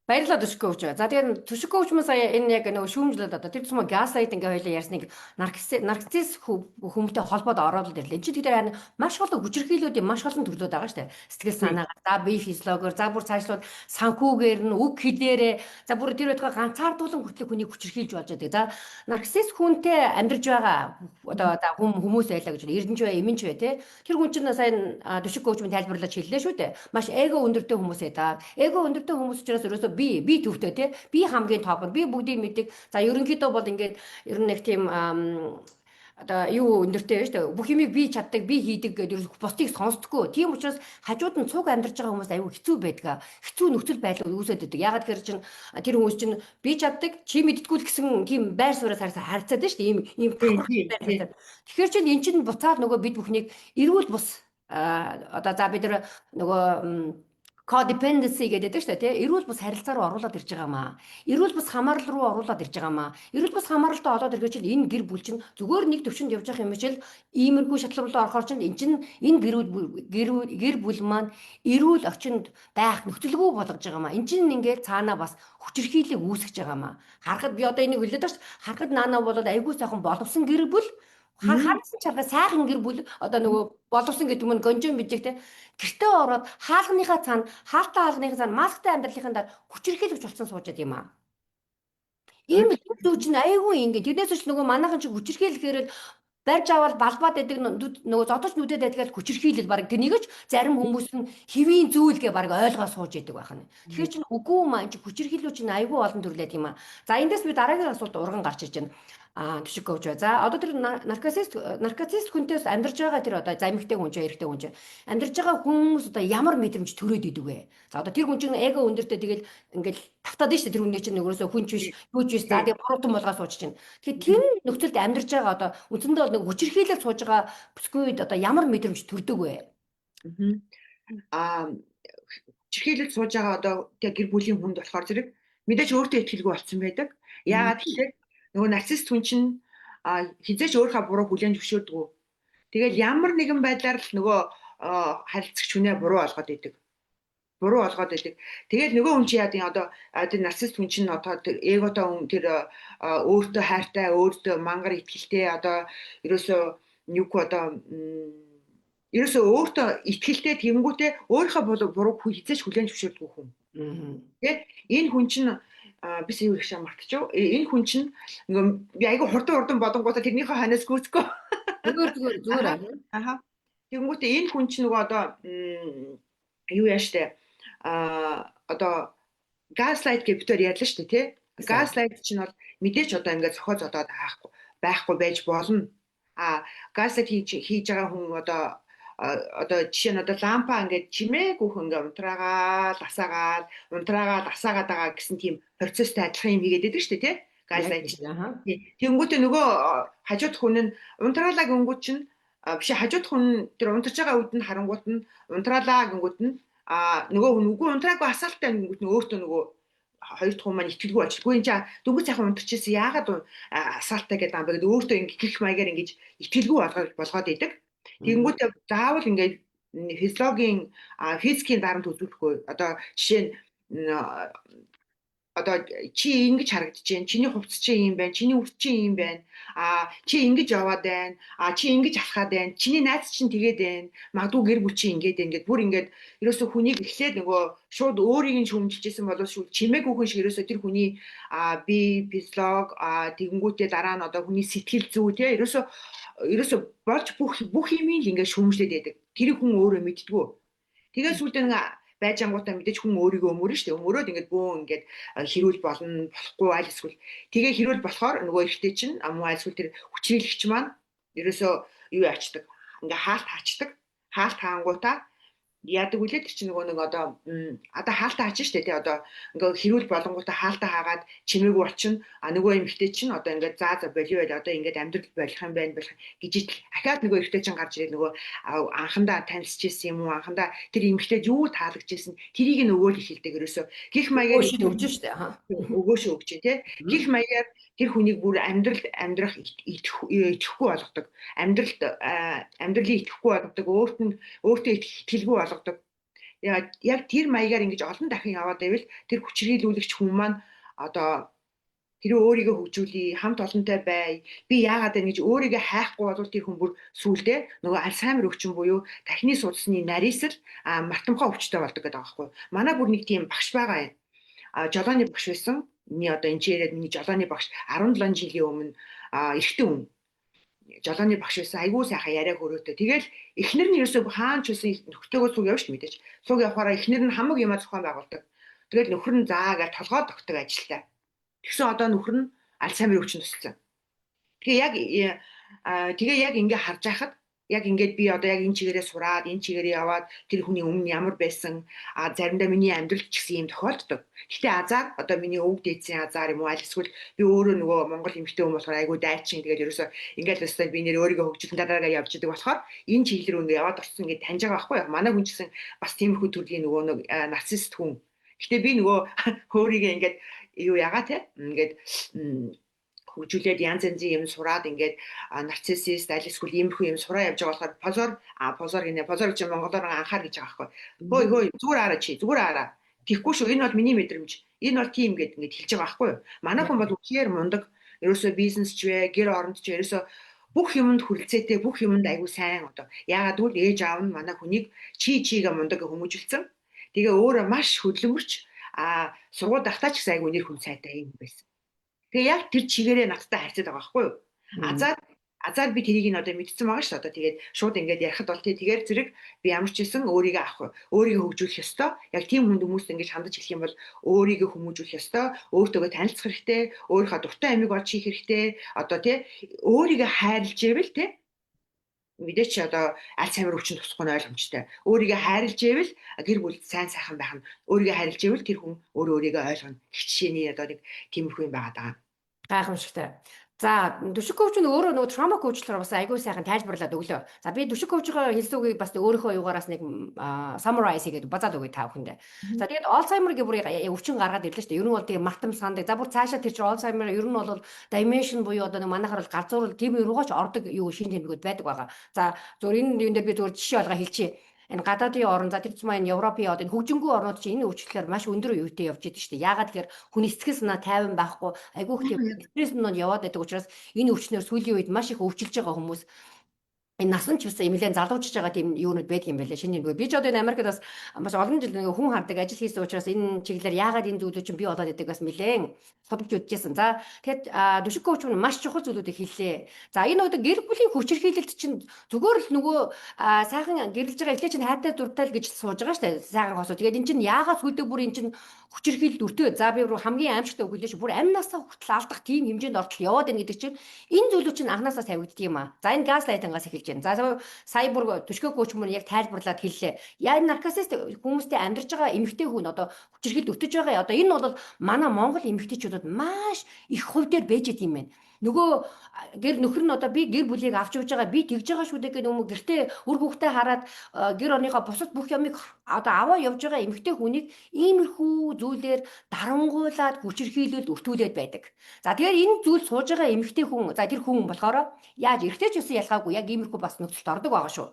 Баярлалаа, Түшиг коуч. За, тэгэхээр Түшиг коуч маань сая энэ яг нөгөө шүүмжлээд одоо тэр тусмаа gaslight ингээ хоёлаа ярьсныг нарцисс хүмүүстээ холбоод ороод ирлээ. Энд чинь тэгэхээр харин маш олон хүчирхийлүүдийн маш олон төрлүүд байгаа шүү дээ. Сэтгэл санаагаар, за бие физиологиор, за бүр цаашлууд санхүүгээр нь, үг хэлээрээ, за бүр тэр байтугай ганцаардуулан хүртэл хүнийг хүчирхийлж болж байдаг. За, нарцист хүнтэй амьдарч байгаа одоо за хүмүүс байлаа гэж, эрдэнч бай, эмэнч бай, те. Тэр хүн чинь сайн Түшиг коуч минь тайлбарлаж хэллээ шүү дээ. Маш эго өндөртэй хүмүүс ээ та. Эго өндөртэй хүмүүс учраас ерөөсөө би, би төвтэй, те, би хамгийн топ, би бүгдийг мэддэг. За, ерөнхийдөө бол ингээд ер нь нэг тийм одоо юу өндөртэй байж шүү дээ. Бүх юмыг би чаддаг, би хийдэг гэдэг, ерөөс бусдыг сонсдоггүй. Тийм учраас хажууд нь цуг амьдарч байгаа хүмүүс аюу хэцүү байдаг. Хэцүү нөхцөл байдал үүсээд байдаг. Яагаад гэхээр чинь тэр хүмүүс чинь би чаддаг, чи мэддэггүй л гэсэн тийм байр сууриас харьцаад шүү дээ. Ийм ийм байр. Тэгэхээр чинь эн чинь буцаад нөгөө бид бүхнийг эрүүл бус одоо за бид нар нөгөө codependency гэдэг шүү дээ, тий, эрүүл бус харилцаа руу оруулаад ирж байгаа маа. Эрүүл бус хамаарал руу оруулаад ирж байгаа маа. Эрүүл бус хамааралтай олоод ирэхээр чинь энэ гэр бүл чинь зүгээр нэг төвшөнд явж байгаа юм шиг иймэрхүү шатлал руу орохоор чинь эн чинь энэ гэр бүл маань эрүүл орчинд байх нөхцөлгүй болгож байгаа маа. Эн чинь ингээд цаанаа бас хүчирхийллийг үүсгэж байгаа маа. Харахад би одоо энийг хэлээд байгаа шүү. Харахад наана болоод айгүй сайхан боловсон гэр бүл, харсан чарга сайхан гэр бүл, одоо нөгөө боловсон гэдэг нь гонжон bijигтэй гэртээ ороод хаалганыхаа цаана, хаалтаа хаалганыхаа цаана масктай амьдралынхаа дараа хүчирхийлэгч болсон сууж юм аа. Ийм зүйл чинь айгүй ингэ. Тэрнээс ч нөгөө манайхан чи хүчирхийлэхээр л барьж аваад балбаад байдаг, нөгөө зодож нүдэд байдаг л хүчирхийлэл, баг тэрнийг ч зарим хүмүүс нь хэвийн зүйл гэ баг ойлгоо сууж идэг байх нь. Тэгэхээр чинь үгүй маа, чи хүчирхийлүү чинь айгүй олон төрлөөд юм аа. За, эндээс би дараагийн асуулт урган гарч ирж байна. Аа, Түшиг коуч бай. За, одоо тэр нарцист хүнтээс амьдарч байгаа тэр одоо за эмэгтэй хүн ч, эрэгтэй хүн ч амьдарч байгаа хүмүүс одоо ямар мэдрэмж төрөөд идэг вэ? За, одоо тэр хүн чинь эго өндөртэй, тэгэл ингээл Тавтаад нь шүү дээ тэр хүний чинь ерөөсөө хүн ч биш, юу ч биш. За тэгээ буруутан болгоо сууж чинь. Тэгэхээр тэр нөхцөлд амьдарч байгаа одоо үндсэндээ бол нэг хүчирхийлэл сууж байгаа бүсгүйд одоо ямар мэдрэмж төрдөг вэ? Аа, хүчирхийлэл сууж байгаа одоо тэг гэр бүлийн хүнд болохоор зэрэг мэдээж өөртөө итгэлгүй болсон байдаг. Яагаад гэхээр нөгөө нарцист хүн чинь хэзээ ч өөрийнхөө буруу хүлээн зөвшөөрдөг. Тэгэл ямар нэгэн байдлаар л нөгөө харилцагч хүнээ буруу олгоод идэг. Буруу олгоод идэг. Тэгэл нөгөө хүн чинь яа гэв одоо тэр нарцист хүн чинь одоо тэр эготой хүн, тэр өөртөө хайртай, өөртөө мангар итгэлтэй, одоо ерөөсөө юугүй, одоо ерөөсөө өөртөө итгэлтэй, тэгэнгүүтээ өөрийнхөө бурууг хэзээ ч хүлээн зөвшөөрдөг хүн. Тэ, энэ хүн чинь би юу их шаа мартчихв. Энэ хүн чинь нөгөө би айгүй хурдан хурдан бодонгуудаа тэрнийхээ ханаас гүйцэхгүй. Зүгээр, зүгээр, зүгээр. Аха. Тэгэнгүүтээ энэ хүн чинь нөгөө одоо юу яа штэ, одоо gaslight гэж бид ярьлаа штэ, тий. Gaslight чинь бол мэдээч одоо ингээд зохио зодоод байхгүй байж болно. А gaslight хийж байгаа хүн одоо жишээ нь одоо лампа ингээд чимээгүйх ингээ унтраагаал асаагаал, унтраагаал асаагаад байгаа гэсэн тийм процесстэй адилхан юм хийгээд байдаг шүү дээ, тий. Gaslight. Тэгэнгүүтээ нөгөө хажууд хүн нь унтраалаа гингүүт чинь биш, хажууд хүн тэр унтарч байгаа үед нь харангуут нь унтраалаа гингүүт нь нөгөө хүн үгүй, унтраагүй, асаалттай гингүүт нь өөртөө нөгөө хоёр дахь хүн маань итгэлгүй болчихгүй. Энэ чаа дөнгөж сайхан унтарч ирсэн, яагаад асаалттай гэдэг юм бэ гэдээ өөртөө ингээ гих маягаар ингэж итгэлгүй болгоод идэг. Тэгэнгүүтээ заавал ингээд физиологийн, физикийн дарамт үзүүлэхгүй. Одоо жишээ нь одоо чи ингэж харагдаж байна. Чиний хувцас чи ийм байна. Чиний үр чи ийм байна. А чи ингэж яваад байна. А чи ингэж алхаад байна. Чиний найз чинь тэгээд байна. Магадгүй гэр бүл чи ингэж байна гэд бүр ингээд ерөөсө хүнийг эхлээд нөгөө шууд өөрийг нь шүүмжилжсэн болов шүү. Чимээгүйхэн шиг ерөөсө тэр хүний бие физиолог, тэгэнгүүтээ дараа нь одоо хүний сэтгэл зүй, те, ерөөсө болж бүх юмыг л ингээд шүүмжлээд байдаг. Тэр хүн өөрөө мэддэггүй. Тэгээ сүүлдээ нэг байж ангуудаа мэдээж хүн өөрийгөө өмөрнө шүү дээ. Өмөрөөд ингээд бөөн ингээд хэрүүл болно, болохгүй аль эсвэл тэгээ хэрүүл болохоор нөгөө эрэгтэй чинь муу аль эсвэл тэр хүчрэлэгч маань ерөөсөө юу яачдаг. Ингээ хаалт хаачдаг. Хаалт хаангуудаа яадаг үлээ, тэр чинь нөгөө нэг одоо хаалтаа хаач штэ, тий, одоо ингээ хэрүүл болонгуудаа хаалтаа хаагаад чимээгүй болчихно. А нөгөө эмэгтэй чинь одоо ингээ заа за болио байл, одоо ингээд амьдрал болох юм байна, болох гэж итл ахаад нөгөө эрэгтэй чинь гарч ирээд нөгөө анхандаа танилцж ирсэн юм уу, анхандаа тэр эмэгтэйд юу таалагдчихсэн тэрийг нь өгөөл эхэлдэг. Ерөөсөө гих маягаар өгж штэ. Өгөөш өгч, тий, гих маягаар тэр хүнийг бүр амьдрал амьдрах итгэхгүй болгодог, амьдралд амьдралыг итгэхгүй болгодог, өөрт нь өөртөө итгэлгүй болгодог. Яг тэр маягаар ингэж олон дахин яваад байвал тэр хүчрхийлүүлэгч хүн маань одоо хэрвээ өөрийгөө хөгжүүлье, хамт олонтой бай, би яагаад вэ гэж өөрийгөө хайхгүй бол тэр хүн бүр сүүлдээ нөгөө Альцгеймер өвчин буюу тархины судасны нарийсэл, мартамхай өвчтэй болдог гэдэг байгаа байхгүй. Манай бүр нэг тийм багш байгаа юм. А жолооны багш байсан. Миний одоо энэ ч яриад миний жолооны багш 17 жилийн өмнө эрэгтэй хүн жолооны багш байсан. Айгуу сайхан яриа хөрөөтэй. Тэгэл эхнэр нь ерөөсөө хаан ч байсан нөхдөөгөө цуг явж мэдээж. Цуг явахаараа эхнэр нь хамаг юмаа зохион байгуулдаг. Тэгэл нөхөр нь заа гэж толгой тогтдог ажилтай. Тэгсэн одоо нөхөр нь Альцгеймер өвчин тусалсан. Тэгээ яг ингээ харж байхад яг ингээд би одоо яг энэ чигээрээ сураад, энэ чигээрээ яваад тэр хүний өмнө ямар байсан, заримдаа миний амьдралд ч гэсэн юм тохиолддог. Гэхдээ азар одоо миний өвөг дээдсийн азар юм уу, аль эсвэл би өөрөө нөгөө Монгол эмэгтэй хүн болохоор айгүй дайчин, тэгээд ерөөсөө ингээд өстой би нэр өөрийгөө хөгжүүлэн дараагаа явж идэг болохоор энэ чиглэл рүү ингээд яваад орсон, ингээд таньж байгаа байхгүй юу. Манай хүн ч гэсэн бас тиймэрхүү төрлийн нөгөө нэг нарцист хүн. Гэхдээ би нөгөө хөөрийгээ ингээд юу ягаа, те, ингээд хөгжүүлээд янз янзын юм сураад ингээд нарциссист аль эсвэл иймэрхүү юм сураа явж байгаа болохоор позор позор гинэ, позор гэж монголоор анхаар гэж байгаа байхгүй. Хөөе, хөөе, зүгээр араа, чи зүгээр араа. Тэгэхгүй шүү, энэ бол миний мэдрэмж. Энэ бол тийм гэд ингээд хэлж байгаа байхгүй юу. Манай хүн бол үнэхээр мундаг. Ерөөсөө бизнес ч вэ, гэр оронд ч ерөөсөө бүх юмд хүрэлцээтэй, бүх юмд айгуу сайн одоо. Яагаад гэвэл ээж аав нь манай хүнийг чи чигээ мундаг хүмүүжүүлсэн. Тэгээ өөрөө маш хөдөлмөрч, сургууль дахтаа ч гэсэн айгуу нэр хүн сайтай юм байсан. Тэгээ яг тэр чигээрээ надтай харьцаад байгаа байхгүй юу? Азар би тэрийг нь одоо мэдсэн байгаа шүү дээ. Одоо тэгээд шууд ингээд ярихад бол тэгээд зэрэг би ямар ч хэлсэн өөрийгөө авах, өөрийгөө хөгжүүлэх ёстой. Яг тийм хүнд хүмүүст ингэж хандаж хэлэх юм бол өөрийгөө хүмүүжүүлэх ёстой, өөртөөгөө танилцах хэрэгтэй, өөрийнхөө дуртай амийг олж хийх хэрэгтэй. Одоо тий өөрийгөө хайрлаж ивэл тий Мэдээч одоо Альцгеймер өвчин тусахгүй нь ойлгомжтой. Өөрийгөө хайрлж ивэл гэр бүл сайн сайхан байх нь, өөрийгөө хайрлж ивэл тэр хүн өөрөө өөрийгөө ойлгоно. Гэх жишээний одоо нэг тиймэрхүү юм байгаа даа. Гайхамшигтай. За, Дүшиг coach нь өөрөө нөгөө trauma coach лоор бас айгүй сайхан тайлбарлаад өглөө. За, би Дүшиг coach ийн хэлсэн үгийг бас өөрийнхөө югаараас нэг summarize хийгээд базаад өгье та бүхэндээ. За, тэгээд Alzheimer гэх бүр өвчин гаргаад ирлээ шүү дээ. Ер нь бол тэгээ мартам сандаг. За, бүр цаашаа тэр чинь Alzheimer ер нь бол dementia буюу одоо нэг манайхаар бол галзуурал тийм руугаач ордог юу шин тэмдгүүд байдаг байгаа. За, зөв энэ юун дээр би зөв жишээ олгоо хэлчихье. Энэ гадаадын орн, за, тэр тусмаа энэ Европын одоо энэ хөгжингүй орнууд чинь энэ өвчлөлөөр маш өндөр үетэй явж идэв шүү дээ. Яагаад тэгэхээр хүний сэтгэл санаа тайван байхгүй, айгүй их тийм стресс нь яваад байдаг учраас энэ өвчнөр сүүлийн үед маш их өвчлөж байгаа хүмүүс энэ насан ч бас нэлээд залуучж байгаа тийм юунууд байдаг юм байлаа. Шинэ юм. Би ч одоо энэ Америкт бас маш олон жил нэг хүн хардаг ажил хийсэн учраас энэ чиглэлээр яагаад энэ зүйлүүд чинь бий болоод идэг бас нэлээд судалж үзчихсэн. За, тэгэхэд Дүшиг coach нь маш чухал зүйлүүдийг хэллээ. За, энэ одоо гэр бүлийн хүчирхийлэлт чинь зүгээр л нөгөө сайхан гэрлэж байгаа эхлээ чинь хайртай дуртай л гэж сууж байгаа шүү дээ. Сайхан хосоо. Тэгээд эн чинь яагаад сүлдээ бүр эн чинь хүчирхийлэлт өртөө. За, би бүр хамгийн аимшигтай үг хэлээ шүү. Бүр амь насаа хүртэл алдах тийм хэмжээнд ортол яваад байна гэдэг чинь энэ зүйлүүд чинь анханасаа тавигддаг юм аа. За, энэ gaslighting аас эхэлж байна. За, сая бүр Түшгэ coach мөн яг тайлбарлаад хэллээ. Яа, энэ нарциссист хүмүүстэй амьдарч байгаа эмэгтэй хүн одоо хүчирхийлэлд өртөж байгаа. Одоо энэ бол манай Монгол эмэгтэйчүүдэд маш их хувь дээр байж идэм юм байна. Нөгөө гэр нөхөр нь одоо би гэр бүлийг авч явж байгаа, би тэгж байгаа шүү дээ гэх юм, гэртээ үр хүүхдээ хараад гэр орныхоо бусад бүх юмыг одоо аваа явж байгаа эмэгтэй хүнийг иймэрхүү зүйлээр дарангуйлаад хүчирхийлэлд өртүүлээд байдаг. За, тэгэхээр энэ зүйл сууж байгаа эмэгтэй хүн, за, тэр хүн болохоор яаж эрэгтэй ч гэсэн ялгаагүй яг иймэрхүү бас нөхцөлд ордог байгаа шүү,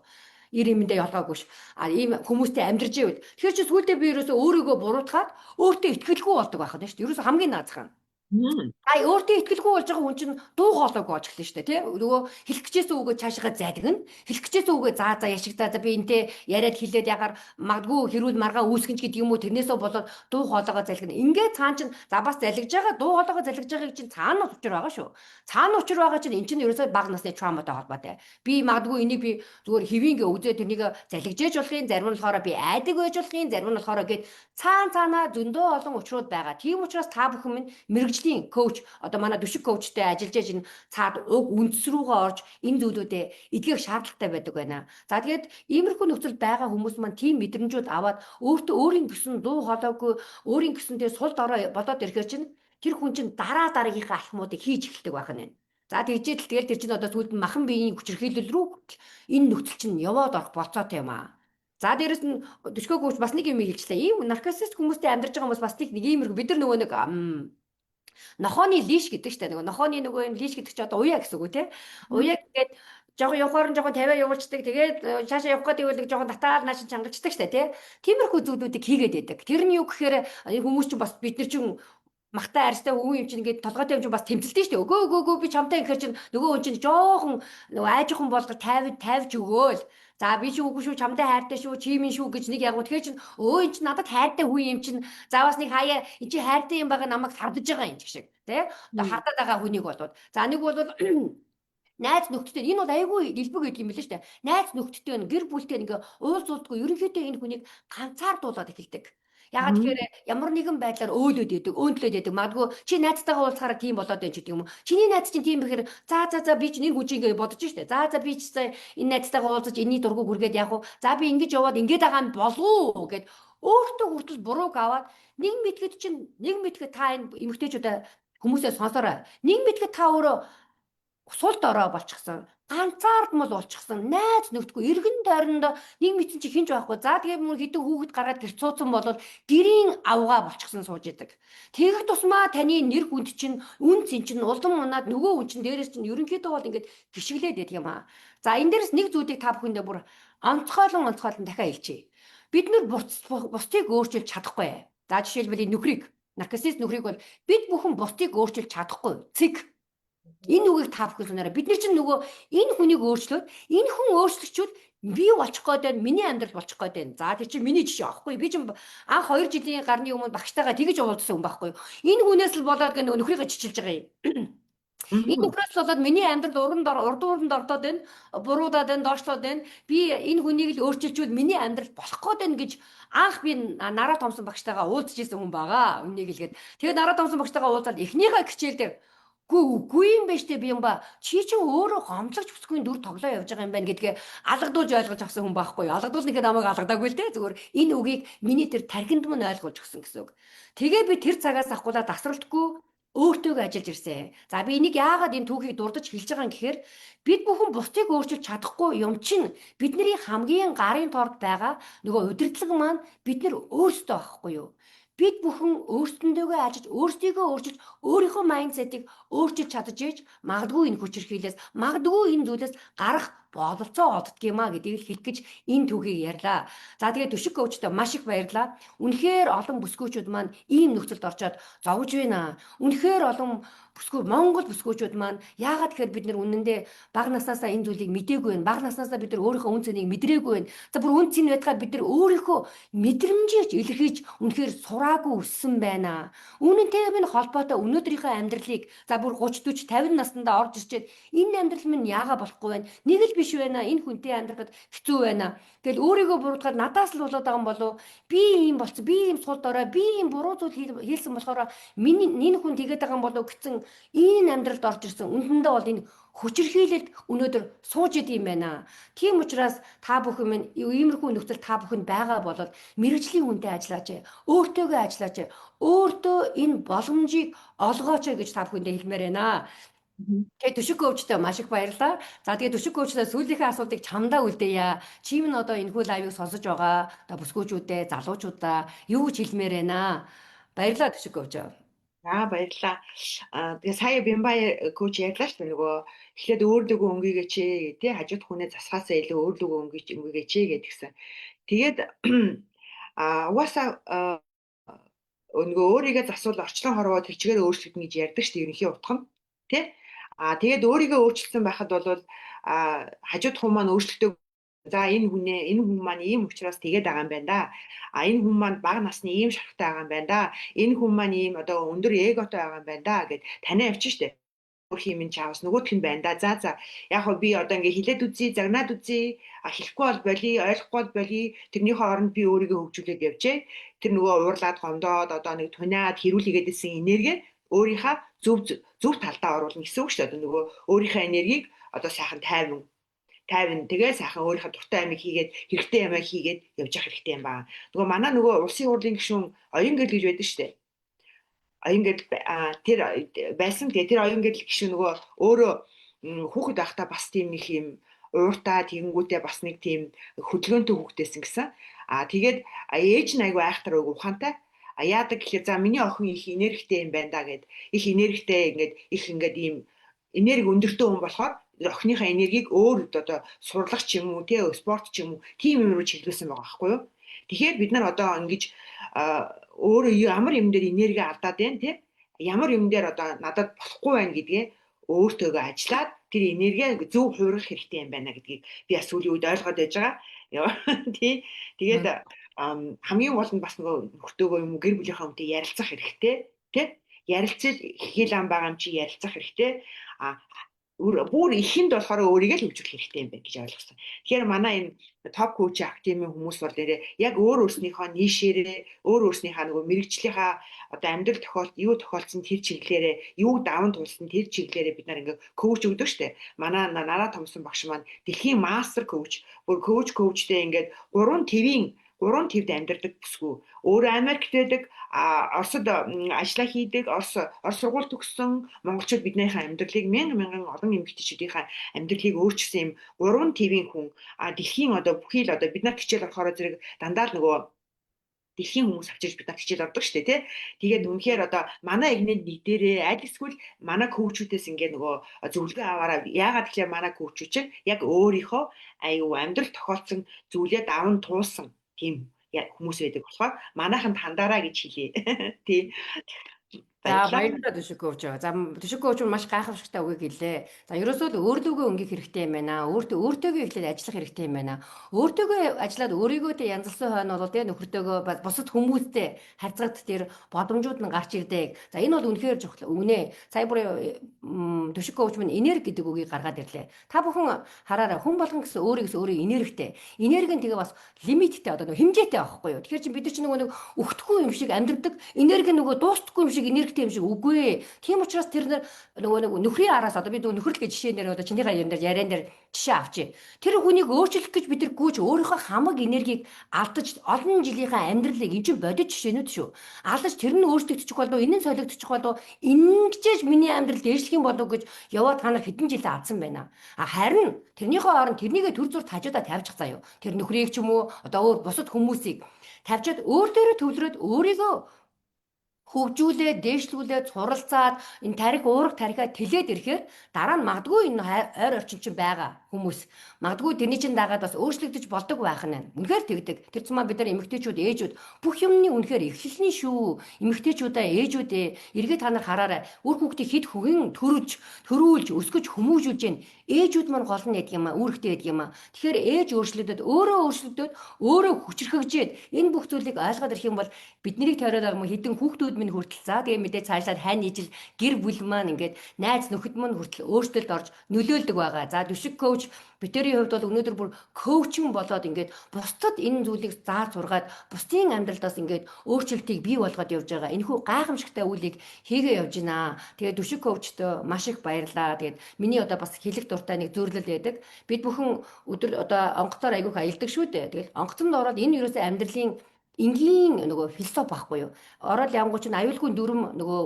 ир юмдээ ялгаагүй ш. А ийм хүмүүстэй амьдарч ивэл тэгэхээр чи сүүлдээ би ерөөсөө өөрийгөө буруутгаад өөртөө итгэлгүй болдог байх нь шүү дээ. Ерөөсөө хамгийн наазах нь. А өөртөө итгэлгүй болж байгаа хүн чинь дуу хоолойг болж эхэлнэ шүү дээ, тий? Нөгөө хэлэх гэжсэн үгээ цаашаа зайдагна. Хэлэх гэжсэн үгээ за за яшигдаа, за би энтэй яриад хэлээд ягаар магадгүй хэрүүл маргаа үүсгэн ч гэдэг юм уу, тэрнээсээ болоод дуу хоолойгоо залгина. Ингээд цаан чинь за бас залгиж байгаа, дуу хоолойгоо залгиж байгааг чинь цаана учир байгаа шүү. Цаана учир байгаа чинь эн чинь ерөөсөө бага насны trauma тай холбоотой. Би магадгүй энийг би зүгээр хэвийнгээ үзээ тэрнийг залгижээж болохын, зарим нь болохоор би айдаг байж болохын, зарим нь болохоор гээд цаан цаанаа зөндөө олон учрууд байгаа. Тийм учраас та бүхэн минь мэргэжлийн coach, одоо манай Дүшиг coach тэй ажиллаж яж энэ цаад уг үндэс рүүгээ орж энэ зүйлүүдээ эдгэх шаардлагатай байдаг байна. За, тэгээд иймэрхүү нөхцөл байгаа хүмүүс маань тийм мэдрэмжүүд аваад өөртөө өөрийн гэсэн дуу хоолойгүй, өөрийн гэсэн тэр сул дорой болоод ирэхээр чинь тэр хүн чинь дараа дараагийнхаа алхмуудыг хийж эхэлдэг байх нь. За, тэгжээд л тэгэл тэр чинь одоо сүүлд нь махан биеийн хүчирхийлэл рүү энэ нөхцөл чинь яваад орох болцоотой юм аа. За, дээрэс нь Түшгэ coach бас нэг юм хэлжлээ. Ийм нарциссист хүмүүстэй амьдарч байгаа хүмүүс бас нэг иймэрхүү бид нар нөгөө нэг нохооны leash гэдэг штэ, нөгөө нохооны нөгөө юм leash гэдэг чи одоо уяа гэсэн үг үү те. Уяа гэдэг жоохон явахаар нь жоохон тавиа явуулцдаг. Тэгээд цаашаа явах гэдэг үйл жоохон татаал нааш чангалчдаг штэ тий. Тиймэрхүү зүйлүүдийг хийгээд байдаг. Тэр нь юу гэхээр хүмүүс чинь бас бид нар чинь махтай арьстай хүн юм чинь ингээд толгойтой юм чинь бас тэмцэлдэж штэ. Өгөө өгөө өгөө, би чамтай гэхэр чинь нөгөө хүн чинь жоохон нөгөө айжхан болгож тавь тавьж өгөөл. За, би чи үгүй шүү, чамтай хайртай шүү, чи минь шүү гэж нэг яг тэгэхээр чинь өө эн чинь надад хайртай хүн юм чинь за бас нэг хаяа эн чи хайртай юм байгаа, намайг хардаж байгаа юм шиг тий. Одоо хардаад байгаа хүнийг болоод за нэг бол найз нөхдөдтэй, энэ бол айгүй дэлбэг гэдэг юм билээ шүү дээ. Найз нөхдөдтэй, гэр бүлтэй ингээ уулзуулдаггүй, ерөнхийдөө энэ хүнийг ганцаардуулаад эхэлдэг. Ягаад тэгэхээр ямар нэгэн байдлаар өөлөд идэг, өөнтлөөд идэг. Магадгүй чи найзтайгаа уулзахаараа тийм болоод байна ч гэдэг юм уу. Чиний найз чинь тийм бэхэр за за за би чинь энэ хүн чинь ингэ бодож штэ. За за би ч за энэ найзтайгаа уулзаж энэний дургу хүргээд яах вэ? За, би ингэж яваад ингэж байгаа юм болов уу гэд өөртөө хүртэл бурууг аваад нэг мэтгэд чинь нэг мэтгэд та энэ эмэгтэйчүүдээ хүмүүсээ сонсорой. Нэг мэтгэд та өөрөө сул дорой болчихсон, ганцаардмал болчихсон, найз нөхдгүй, эргэн тойронд нэг мэдсэн чи хинж байхгүй. За, тэгээ мөр хэдэн хүүхэд гаргаад гэр цууцсан бол гэрийн авгаа болчихсон сууж идэг. Тэгэх тусмаа таны нэр хүнд чинь, үн цэн чинь улам унаад нөгөө хүн чинь дээрээс чинь ерөнхийдөө бол ингээд гიშгэлээд байдаг юм аа. За, энэ дээрс нэг зүйлийг та бүхэндээ бүр онцгойлон онцгойлон дахиад хэлчихье. Бид нар бусдыг өөрчилж чадахгүй. За, жишээлбэл энэ нөхрийг, нарциссист нөхрийг бол бид бүхэн бусдыг өөрчилж чадахгүй. Цэг. Энэ үгийг та бүхэн санаарай. Бид нар чинь нөгөө энэ хүнийг өөрчлөөд, энэ хүн өөрчлөгчвөл би болчих гээд байна, миний амьдрал болчих гээд байна. За, тэр чинь миний жишээ аахгүй. Би чинь анх 2 жилийн гарны өмнө багштайгаа тэгэж уулзсан хүн байхгүй. Энэ хүнээс л болоод гэх нөгөө нөхрийгөө чичилж байгаа юм. Энэ нөхрөөс л болоод миний амьдрал уранд урд уранд ордоод байна, буруудаад байна, доошлоод байна. Би энэ хүнийг л өөрчилжүүл миний амьдрал болох гээд байна гэж анх би Нараа Томсон багштайгаа уулзж исэн хүн байгаа. Үннийг хэлгээд. Тэгээд Нараа Томсон багштайгаа уулзаад эхнийхээ хичээл дээр Үгүй үгүй юм байна штэ би юм ба. Чи чинь өөрөө гомдлогч бүсгүйн дүр тоглоо явж байгаа юм байна гэдгээ алгадуулж ойлгож авсан хүн байхгүй юу? Алгадуул нэхэд намайг алгадаагүй л дээ. Зүгээр энэ үгийг миний тэр тархинд мөн ойлгуулж өгсөн гэсэн үг. Тэгээ би тэр цагаас авахгүйдаа тасралтгүй өөртөөгөө ажиллаж ирсэн. За би энийг яагаад энэ түүхийг дурдж хэлж байгаа юм гэхээр бид бүхэн бусдыг өөрчилж чадахгүй юм чинь бидний хамгийн гарын торд байгаа нөгөө удирдлага маань бид нар өөрсдөө байхгүй юу? Бид бүхэн өөрсдөндөө ажиллаж, өөрсдийгөө өөрчилж, өөрийнхөө mindset ыг өөрчилж чадаж ээж магадгүй энэ хүчирхийлээс, магадгүй энэ зүйлээс гарах бололцоо олддог юм а гэдгийг л хэлэх гэж энэ түүхийг ярьлаа. За тэгээд Түшиг coach тэй маш их баярлалаа. Үнэхээр олон бүсгүйчүүд маань ийм нөхцөлд орчоод зовж байна. Үнэхээр олон бүсгүй Монгол бүсгүйчүүд маань яагаад тэгэхээр бид нар үнэндээ бага наснаасаа энэ зүйлийг мдээгүй байна. Бага наснаасаа бид нар өөрийнхөө үнэ цэнийг мэдрээгүй байна. За бүр үнэ цэн байдгаа бид нар өөрийнхөө мэдрэмжийг илэрхийлж үнэхээр сураагүй өссөн байна. Үүнтэй минь холбоотой өнөөдрийнхөө амьдралыг за бүр 30 40 50 наснда орж ирчээд энэ амьдрал минь яагаад болохгүй байна? Нэг л биш байна. Энэ хүнтэй амьдрахад хэцүү байна. Тэгэл өөрийгөө буруутгаад надаас л болоод байгаа юм болов би ийм болцсон, би ийм сул дорой, би ийм буруу зүйл хийсэн болохоор миний энэ хүн тэгээд байгаа юм болов гэсэн энэ амьдралд орж ирсэн. Үнэндээ бол энэ хүчирхийлэлд өнөөдөр сууж идэм юм байна. Тийм учраас та бүхэн минь иймэрхүү нөхцөл та бүхэнд байгаа бол мэргэжлийн хүнтэй ажиллаач, өөртөөгөө ажиллаач, өөртөө энэ боломжийг олгооч гэж та бүхэндээ хэлмээр байна. Тэгээ Түшиг coach тэй маш их баярлалаа. За тэгээ Түшиг coach тэй сүүлийнхээ асуултыг чамдаа үлдээе. Чи минь одоо энэхүү live ыг сонсож байгаа одоо бүсгүүчүүдээ, залуучуудаа юу гэж хэлмээр байна? Баярлалаа, Түшиг coach. За, баярлалаа. Аа, тэгээ сая Бимбай coach ярьлаа шүү дээ, нөгөө эхлээд өөрлөгөө өнгийгээч тий, хажууд хүнээ засахаасаа илүү өөрлөгөө өнгийгээч гэдгсэн. Тэгээд угаасаа нөгөө өөрийгөө засвал орчлон хорвоо тэр чигээр өөрчлөгдөнө гэж ярьдаг шүү дээ, ерөнхий утга нь тий. Аа, тэгээд өөрийгөө өөрчилсөн байхад бол хажууд хүн маань өөрчлөлтөө, за, энэ хүнээ, энэ хүн маань ийм учраас тэгээд байгаа юм байна да. А энэ хүн маань бага насны ийм шарахтай байгаа юм байна да. Энэ хүн маань ийм одоо өндөр эготой байгаа юм байна да гэд танай явчих штэ. Өөр юм чаавас нөгөөх нь байна да. За, яг хөө би одоо ингээ хилээд үзье, загнаад үзье. А хэлэхгүй бол болий, ойлгохгүй бол болий. Тэрнийхээ оронд би өөрийгөө хөгжүүлээд явжээ. Тэр нөгөө уурлаад гомдоод одоо нэг туниад хэрүүлээгээд исэн энерги өөрийнхөө зөв зөв талдаа оруулна гэсэн үг шүү дээ. Одоо нөгөө өөрийнхөө энергийг одоо сайхан тайван тайван тэгээ сайхан өөрийнхөө дуртай амийг хийгээд, хэрэгтэй юмаа хийгээд явж явах хэрэгтэй юм байна. Нөгөө манай нөгөө улсын хурлын гишүүн Оюун гэрэл гэж байдаг шүү дээ. Оюун гэрэл тэр байсан. Тэгээ тэр Оюун гэрэл гишүүн нөгөө өөрөө хүүхэд байхдаа бас тийм нэг юм ууртаа тэгэнгүүтээ бас нэг тийм хөдөлгөөнтэй хүүхдээсэн гэсэн. Аа, тэгээд ээж нь айгу айхтар, ухаантай. А яадаг гэхээр, за, миний охин их энергитэй юм байна да гэд, их энергитэй, ингээд их ингээд ийм энерги өндөртэй хүн болохоор охиныхаа энергийг өөр одоо сурлах ч юм уу тий, спорт ч юм уу, тийм юм руу чиглүүлсэн байгаа байхгүй юу. Тэгэхээр бид нар одоо ингэж өөрөө ямар юм дээр энерги алдаад байна тий, ямар юм дээр одоо надад болохгүй байна гэдгээ өөртөөгөө ажиллаад тэр энерги зөв хувиргах хэрэгтэй юм байна гэдгийг би бас сүүлийн үед ойлгоод байж байгаа. Тий. Тэгээд хамгийн гол нь бас нөгөө нөхдөөгөө юм уу, гэр бүлийнхээ хүнтэй ярилцах хэрэгтэй тий. Ярилцаж хэл ам байгаа юм чи ярилцах хэрэгтэй. А бүр ихэнд болохоор өөрийгөө л хөгжүүлэх хэрэгтэй юм байна гэж ойлгосон. Тэгэхээр манай энэ топ coach академийн хүмүүс бол нэрээ яг өөр өөрснийхөө niche ээрээ, өөр өөрснийхөө нөгөө мэргэжлийнхаа одоо амьдрал тохиолдол юу тохиолдсон тэр чиглэлээрээ, юу даван туулсан тэр чиглэлээрээ бид нар ингээ coach өгдөг штэ. Манай Нараа Томсон багш маань дэлхийн master coach, бүр coach coach тэй ингээд гурван твд амьдардаг бүсгүй. Өөрөө Америкт байдаг, Оросд ажиллаа хийдэг, Орос Орос сургууль төгссөн, монголчууд биднийхээ амьдралыг, мянган мянган олон эмэгтэйчүүдийнхээ амьдралыг өөрчилсөн юм гурван твийн хүн. А дэлхийн одоо бүхий л одоо бид нар хичээл орохороо зэрэг дандаа л нөгөө дэлхийн хүмүүс авчирч бид нар хичээл ордог шүү дээ, тий. Тэгээд үнэхээр одоо манай эгнэнд нэг дээрээ аль эсвэл манай coach үүдээс ингээ нөгөө зөвлөгөө аваараа. Яагаад тэгэхээр манай coach үүд чинь яг өөрийнхөө аюу амьдрал тохиолдсон зүйлээ даван туулсан тийм хүмүүс байдаг болохоор манайханд хандаараа гэж хэлье. Тий. За, баярлалаа, Түшиг coach. За, Түшиг coach маш гайхамшигтай үгийг хэллээ. За, ерөөсөө л өөрлөгөө өнгөх хэрэгтэй юм байна. Өөртөө өөртөөгөө эхлээд ажиллах хэрэгтэй юм байна. Өөртөөгөө ажиллаад өөрийгөө тэ янзалсан хойно бол тэ нөхөртөөгөө, бусад хүмүүстэй харьцахад тэр боломжууд нь гарч ирдэг. За, энэ бол үнэхээр чухал үнэ. Сая бүр Түшиг coach минь энерги гэдэг үгийг гаргаад ирлээ. Та бүхэн хараарай, хүн болгон гэсэн өөрийгөөс өөрөө энергитэй. Энерги нь тэгээ бас лимиттэй, одоо нөгөө хэмжээтэй байхгүй юу? Тэгэхээр чинь бид нар чинь нөгөө нэг өгөхгүй юм шиг амьдрдаг. Энерги нөгөө дуустахгүй юм шиг энергитэй. энергитэй юм шиг үгүй ээ. Тийм учраас тэр нөгөө нэг нөхрийн араас одоо би нөгөө нөхрөл гэж жишээ нэр одоо чинийхээ юм дээр яриан дээр жишээ авчи. Тэр хүнийг өөрчлөх гэж бид нар гүйж өөрийнхөө хамаг энергийг алдаж олон жилийнхаа амьдралыг энэ чинь бодит жишээнүүд шүү. Алдаж тэр нь өөрчлөгдчих болов, энэ нь солигдчих болов, ингэжээж миний амьдрал дээшлэх юм болов гэж яваад та нар хэдэн жилээ алдсан байна. А харин тэрнийхээ оронд тэрнийгээ төр зур тажуудаа тавьчих заяа. Тэр нөхрийг ч юм уу одоо өөр бусад хүмүүсийг тавьчаад өөр дээрээ төвлөрөөд өөрийгөө хөгжүүлээд, дээшлүүлээд, суралцаад энэ тарих уурах тарихаа тэлээд ирэхээр дараа нь магадгүй энэ ойр орчин чинь байгаа хүмүүс магадгүй тэрний чинь дагаад бас өөрчлөгдөж болдог байх нь. Үнэхээр тэгдэг. Тэр зумаа бид нар эмэгтэйчүүд, ээжүүд бүх юмны үнэхээр эхлэлний шүү. Эмэгтэйчүүдээ, ээжүүдээ эргээ та нар хараарай. Үр хүүхдийг хэд хүгэн төрөж, төрүүлж, өсгөж, хүмүүжүүлж гин. Ээжүүд маань гол нь яадаг юм аа, үүрэгтэй яадаг юм аа. Тэгэхээр ээж өөрчлөгдөд, өөрөө өөрчлөгдөд, өөрөө хүчрхэгжээд энэ бүх зүйлийг ойлгоод ирэх юм бол биднийг тойроод байгаа юм хэдэн хүүхдүүд минь хүртэл за тэгээ мэдээ цаашлаад хань ижил гэр бүл маань ингээд найз нөхөд маань хүртэл өөрчлөлт орж нөлөөлдөг байгаа. За Түшиг coach бидний хувьд бол өнөөдөр бүр coaching болоод ингээд бусдад энэ зүйлийг зааж сургаад бусдын амьдралдаас ингээд өөрчлөлтийг бий болгоод явж байгаа. Энэхүү гайхамшигтай үйлийг хийгээ явж байна. Тэгээд Түшиг coach т маш их баярлаа. Тэгээд миний одоо бас хэлэх дуртай нэг зөвлөл байдаг. Бид бүхэн өдөр одоо онгоцоор айгүйх аялдаг шүү дээ. Тэгэл онгоцонд ороод энэ ерөөсөө амьдралын энгийн нөгөө философи байхгүй юу? Ороод явангуут чинь аюулгүй дүрм нөгөө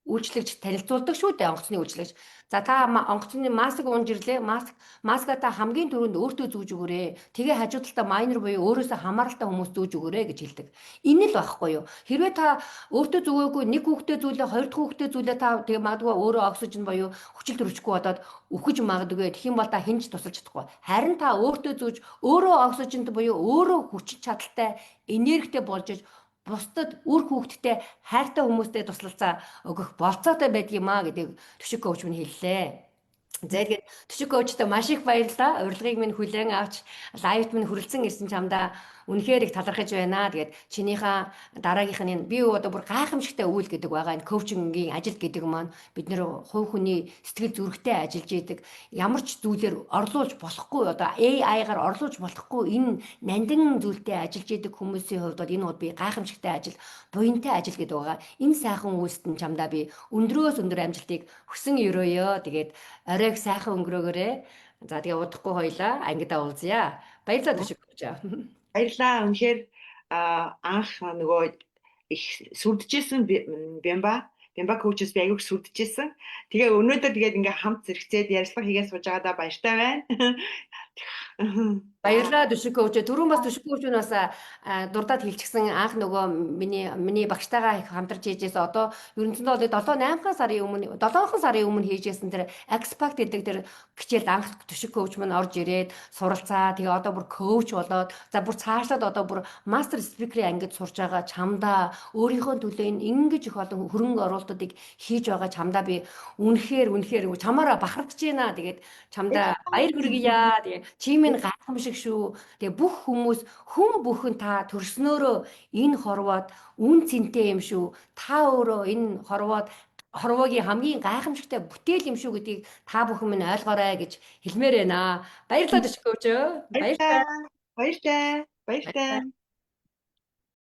үйлчлэгч танилцуулдаг шүү дээ, онгоцны үйлчлэгч. За, та онгоцны маск унж ирлээ. Маска та хамгийн түрүүнд өөртөө зүүж өгөөрэй. Тэгээ хажуу талдаа minor буюу өөрөөсөө хамааралтай хүмүүс зүүж өгөөрэй гэж хэлдэг. Энэ л байхгүй юу? Хэрвээ та өөртөө зүгээгүй, нэг хүүхдээ зүүлээ, хоёр дахь хүүхдээ зүүлээ, та тэгээ магадгүй өөрөө оксижен буюу хүчил төрөчгүй болоод үхэж магадгүй. Тэгэх юм бол та хэн ч тусалж чадахгүй. Харин та өөртөө зүүж, өөрөө оксиженд буюу өөрөө хүчил чадалтай, энергитэй болж бусдад, үр хүүхэдтэй, хайртай хүмүүстэй туслалцаа өгөх болцоотой байдаг юм а гэдэг Түшиг coach минь хэллээ. За, тэгээд Түшиг coach той маш их баярлалаа. Урилгыг минь хүлээн авч live т минь хүрэлцэн ирсэн чамдаа үнэхээр их талархаж байна. Тэгээд чинийхээ дараагийнх нь би одоо бүр гайхамшигтай үйл гэдэг байгаа. Энэ coaching ийн ажил гэдэг маань бид нэр хувь хүний сэтгэл зүрэхтэй ажиллаж идэг. Ямар ч зүйлээр орлуулж болохгүй, одоо AI-гаар орлуулж болохгүй энэ нандин зүйлтэй ажиллаж идэг хүмүүсийн хувьд бол энэ бол би гайхамшигтай ажил, буянтай ажил гэдэг байгаа. Энэ сайхан үйлсэд нь чамдаа би өндрөөс өндөр амжилтыг хүсэн ерөөё. Тэгээд оройг сайхан өнгөрөөгөөрэй. За, тэгээ удахгүй хоёлаа ангидаа уулзъя. Баярлалаа, Түшиг coach. Баярлалаа. Үнэхээр анх нөгөө их сүрдэжсэн Бямба Бямба coach ээс би аягүй сүрдэжсэн. Тэгээ өнөөдөр тэгээд ингээ хамт зэрэгцээд ярилцлага хийгээ сууж байгаадаа баяртай байна. Баярлалаа, Түшиг coach. Түрүүн бас Түшиг coach нь бас дурдаад хэлчихсэн, анх нөгөө миний багштайгаа их хамтарч хийжээс одоо ерөнхийдөө бол 7 8 сарын өмнө, 7 сарын өмнө хийжсэн тэр expert гэдэг тэр хичээлд анх Түшиг coach маань орж ирээд суралцаа. Тэгээ одоо бүр coach болоод, за бүр цаашлаад одоо бүр master speaker-ийн ангид сурж байгаа чамдаа, өөрийнхөө төлөө энэ ингэж их олон хөрөнгө оруулалтуудыг хийж байгаа чамдаа би үнэхээр үнэхээр чамаараа бахархаж байна. Тэгээд чамдаа баяр хүргье. Тэгээ чи минь гайхамшиг шүү. Тэгээ бүх хүмүүс, хүн бүхэн та төрснөөрөө энэ хорвоод үн цэнтэй юм шүү. Та өөрөө энэ хорвоогийн хамгийн гайхамшигтай бүтээл юм шүү гэдгийг та бүхэн минь ойлгоорой гэж хэлмээр байна. Баярлалаа, Түшиг coach. Баярлалаа. Баяртай. Баяртай.